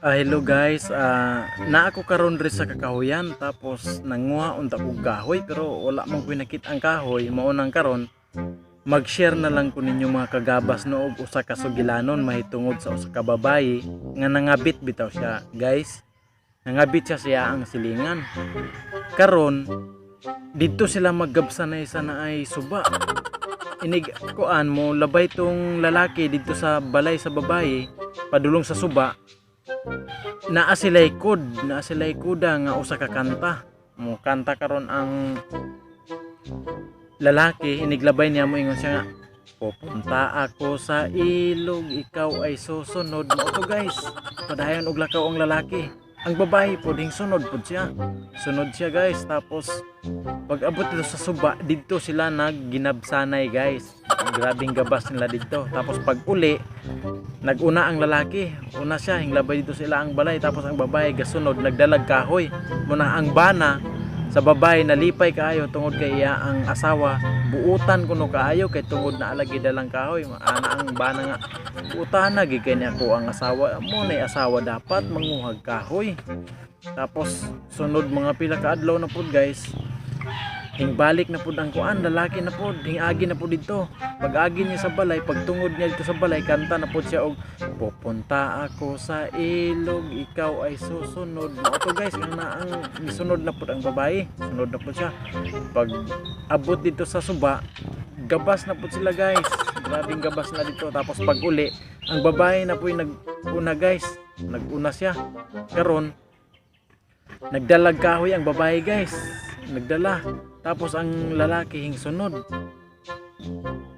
Hello guys, naa ako karon diri sa kakahuyan, tapos nanguha unta kog kahoy pero wala man ko'y nakita ang kahoy. Mao nang karon mag-share na lang ko ninyo, mga kagabas, no, og usa ka sugilanon mahitungod sa usa ka babayi nga nangabit bitaw siya, guys. Nangabit siya siya ang silingan. Karon didto sila maggabsanay sa naay suba. Inig kuan mo labay tong lalaki didto sa balay sa babayi padulong sa suba, naa sila'y kod, naa sila'y kuda nga usa ka kanta. Mo kanta karon ang lalaki, iniglabay niya mo ingon siya nga, "Pupunta ako sa ilog, ikaw ay susunod." Mao to, guys. Padayon og lakaw ang lalaki. Ang babae pod sunod pod siya. Sunod siya, guys. Tapos pag abot dito sa suba, didto sila nagginabsanay, guys. Grabing gabas nila didto. Tapos pag uli, naguna ang lalaki. Una siya, hinglabay dito sila ang balay. Tapos ang babae gasunod, nagdalag kahoy. Muna ang bana sa babae nalipay kaayo tungod kay iya ang asawa buutan kuno kaayo kay tungod na alagi dalang kahoy. Ana ang bana nga, "Buutan na gid kay niya ako ang asawa mo na, asawa dapat manguhag kahoy." Tapos sunod mga pila ka adlaw na pud, guys, hingbalik na pud ang kuan, lalaki na pud, hingagi na pud didto. Pag-agi niya sa balay, pagtungod niya dito sa balay, kanta na pud siya og "Pupunta ako sa ilog, ikaw ay susunod." Mao to, guys, ang naang misunod na pud ang babae. Sunod na pud siya. Pag abot dito sa suba, gabas na pud sila, guys. Grabing gabas na dito. Tapos pag uli, ang babae na po yung nag-una, guys. Nag-una siya. Karon nagdalag kahoy ang babae, guys. Nagdala. Tapos ang lalaki hing sunod.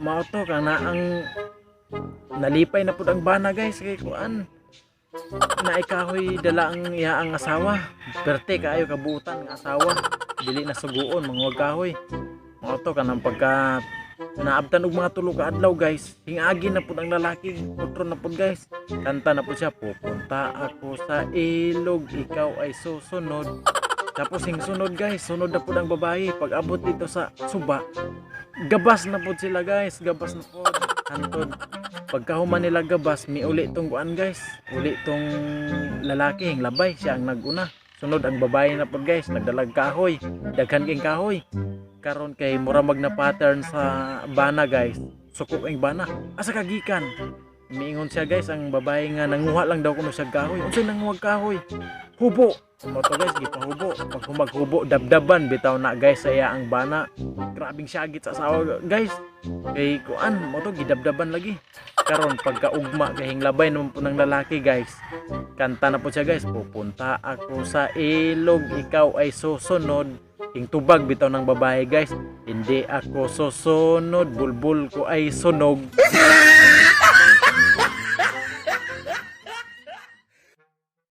Mao to kang naang nalipay na pud ang bana, guys, kay kuan naay kahoy dala ang iya ang asawa. Perte kaayo kabuutan nga asawa. Dili na suguon manguhag kahoy. Mao to kanang pagka naabtan og mga 3 ka adlaw, guys, hingagi na pud ang lalaki, otro na pud, guys. Kanta na pud siya, "Pupunta ako sa ilog, ikaw ay susunod." Tapos hing sunod, guys, sunod na pud ang babae. Pag abot dito sa suba, gabas na pud sila, guys, gabas na pud. Hantod pagkahuman nila gabas, miuli tong kuan, guys. Uli tong lalaki, hing labay, siya ang naguna. Sunod ang babae na pud, guys, nagdalag kahoy, daghan king kahoy. Karon kay mura mag na pattern sa bana, guys. Suko ang bana. "Asa ka gikan?" Miingon siya, guys, ang babae nga nanguha lang daw kuno siya kahoy. "Unsay nanguha kahoy?" "Hubo." Mao to, guys, gipahubo. Pag humaghubo, dabdaban bitaw na, guys, sa iya ang bana. Grabing syagit sa asawa, guys. Kay kuan, mao to gidabdaban lagi. Karon pagkaugma kay hinglabay naman po ng lalaki, guys. Kanta na po siya, guys. "Pupunta ako sa ilog, ikaw ay susunod." Hing tubag bitaw ng babae, guys. "Hindi ako susunod, bulbul ko ay sunog."